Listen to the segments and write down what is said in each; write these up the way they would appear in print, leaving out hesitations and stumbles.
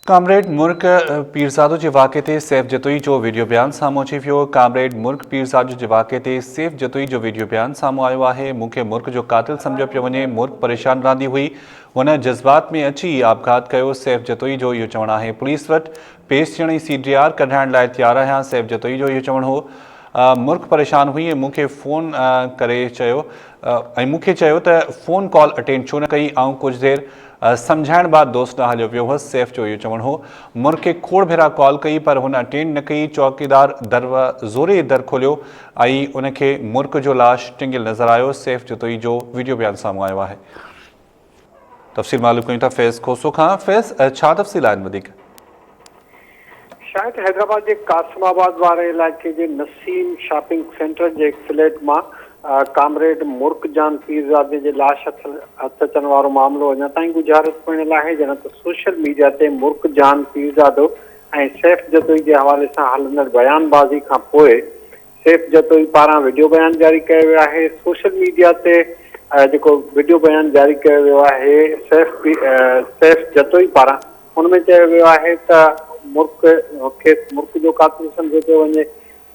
Comrade مرڪ پيرزادو جي واقعي تي سيف جتوئي جو وڊيو بيان سامهون اچي ويو. ڪامريڊ مرڪ پيرزادو جي واقعي تي سيف جتوئي جو وڊيو بيان سامهون آيو آهي. مون کي مرڪ جو قاتل سمجهيو پيو وڃي، مرڪ پريشان رهندي هئي، هن جذبات ۾ اچي آپگهات ڪيو، سيف جتوئي جو اهو چوڻ آهي. پوليس وٽ پيش ٿيڻ ۽ سي ڊي آر ڪڍرائڻ لاء تيار آهيان، سيف جتوئي جو اهو چوڻ هو. مرڪ پريشان هئي ۽ مون کي فون ڪري چيو ۽ مون کي چيو ته فون ڪال اٽينڊ ڇو نه ڪئي، آئون ڪجهه دير سمجهائڻ بعد دوست ڏانهن هليو ويو هوس، سيف جو اهو چوڻ هو. مرڪ کي کوڙ ڀيرا ڪال ڪئي پر هن اٽينڊ نه ڪئي، چوڪيدار زوري در کوليو ۽ ان کي مرڪ جو لاش ٽنگيل نظر آيو، سيف جتوئي جو وڊيو بيان سامهون آيو آهي. تفصيل معلوم ڪيون ٿا فيض کوسو کان، فيض ڇا تفصيل آهن وڌيڪ؟ شاهد حيدرآباد جي قاسم آباد واري علائقي جي نسيم شاپنگ سينٽر جي هڪ فليٽ مان ڪامريڊ مرڪ جان پيرزادي جي لاش هٿ اچڻ وارو معاملو اڃا تائين ڳجهارت بڻيل آهي جڏهن ته سوشل ميڊيا تي مرڪ جان پيرزادو ۽ سيف جتوئي جي حوالي سان هلندڙ بيان بازي کان پوء سيف جتوئي پاران وڊيو بيان جاري ڪيو ويو آهي سوشل ميڊيا تي جيڪو وڊيو بيان جاري ڪيو ويو آهي سيف سيف جتوئي پاران ان ۾ چيو ويو آهي ته مرڪ کيس مرڪ جو قاتل سمجهيو پيو وڃي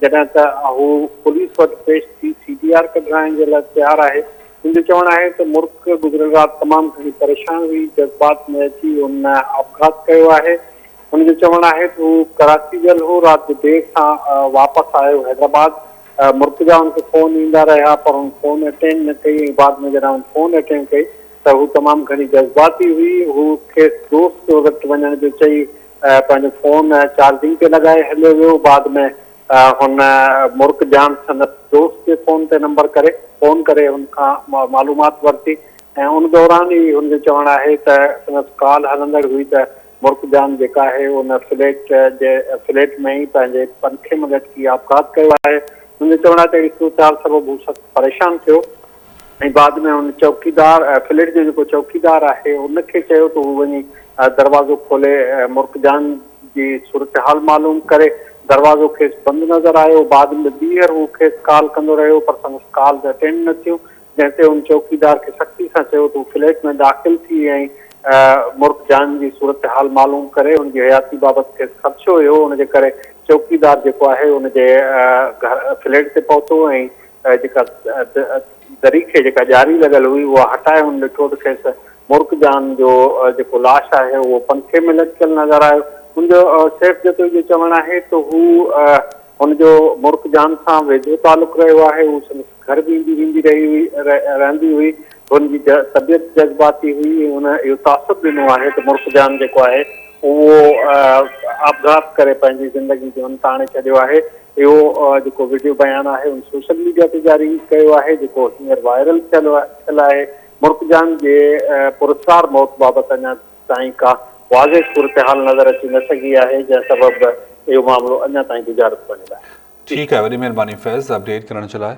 جڏهن ته هو پوليس وٽ پيش ٿي سي ڊي آر ڪڍرائڻ جي لاء تيار آهي هن جو چوڻ آهي ته مرڪ گذريل رات تمام گهڻي پريشان هئي جذبات ۾ اچي هن آپگهات ڪيو آهي هن جو چوڻ آهي ته هو ڪراچي ويل هو، رات جو دير سان واپس آيو حيدرآباد، مرڪ جا هن کي فون ايندا رهيا پر هن فون اٽينڊ نه ڪئي ۽ بعد ۾ جڏهن هن فون اٽينڊ ڪئي ته هو تمام گهڻي جذباتي هئي، هو کيس دوست وٽ وڃڻ جو چئي پنهنجو فون چارجنگ تي لڳائي هليو ويو، بعد ۾ هن مرڪ جان سندس دوست جي فون تي نمبر ڪري فون ڪري هن کان معلومات ورتي ۽ ان دوران ئي هن جو چوڻ آهي ته سندس ڪال هلندڙ هئي ته مرڪ جان جيڪا آهي ان فليٽ جي فليٽ ۾ ئي پنهنجي پنکي ۾ لٽڪي آپگهات ڪيو آهي. هن جو چوڻ آهي ته اهڙي صورتحال سبب هو سخت پريشان ٿيو ۽ بعد ۾ هن چوڪيدار فليٽ جو جيڪو چوڪيدار آهي ان کي چيو ته هو وڃي دروازو کولي مرڪ جان جي صورتحال معلوم ڪري. دروازو کيس بند نظر آيو. بعد ۾ ٻيهر هو کيس ڪال ڪندو رهيو پر سندس ڪالز اٽينڊ نه ٿيون. جنهن تي هن چوڪيدار کي سختي سان چيو ته هو فليٽ ۾ داخل ٿي ۽ مرڪ جان جي صورتحال معلوم ڪري، هن جي حياتي بابت کيس خدشو هيو، ان جي ڪري چوڪيدار جيڪو آهي ان جي گهر فليٽ تي پهتو ۽ جيڪا دري کي جيڪا ڄاري لڳل هئي اها هٽائي هن ڏٺو ته کيس مرڪ جان جو جيڪو لاش آهي اهو پنکي ۾ لٽڪيل نظر آيو. هن جو سيف جتوئي جو چوڻ آهي ته هو هن جو مرڪ جان سان ويجهو تعلق رهيو آهي، هو سندس گهر به ايندي ويندي رهي هئي رهندي هئي. هن جي طبيعت جذباتي هئي ۽ هن اهو تاثر ڏنو آهي ته مرڪ جان جيڪو آهي اهو آپگهات ڪري پنهنجي زندگي جو انت آڻي ڇڏيو آهي. اهو جيڪو وڊيو بيان آهي ان سوشل ميڊيا تي جاري ڪيو آهي جيڪو هينئر وائرل ٿيل آهي. مرڪ جان جي پراسرار موت بابت اڃا تائين ڪا واضح صورتحال نظر اچي نه سگهي آهي جنهن سبب اهو معاملو اڃا تائين ڳجهارت بڻيل آهي. ٺيڪ آهي وڏي مهرباني فيض اپڊيٽ ڪرڻ جي لاء.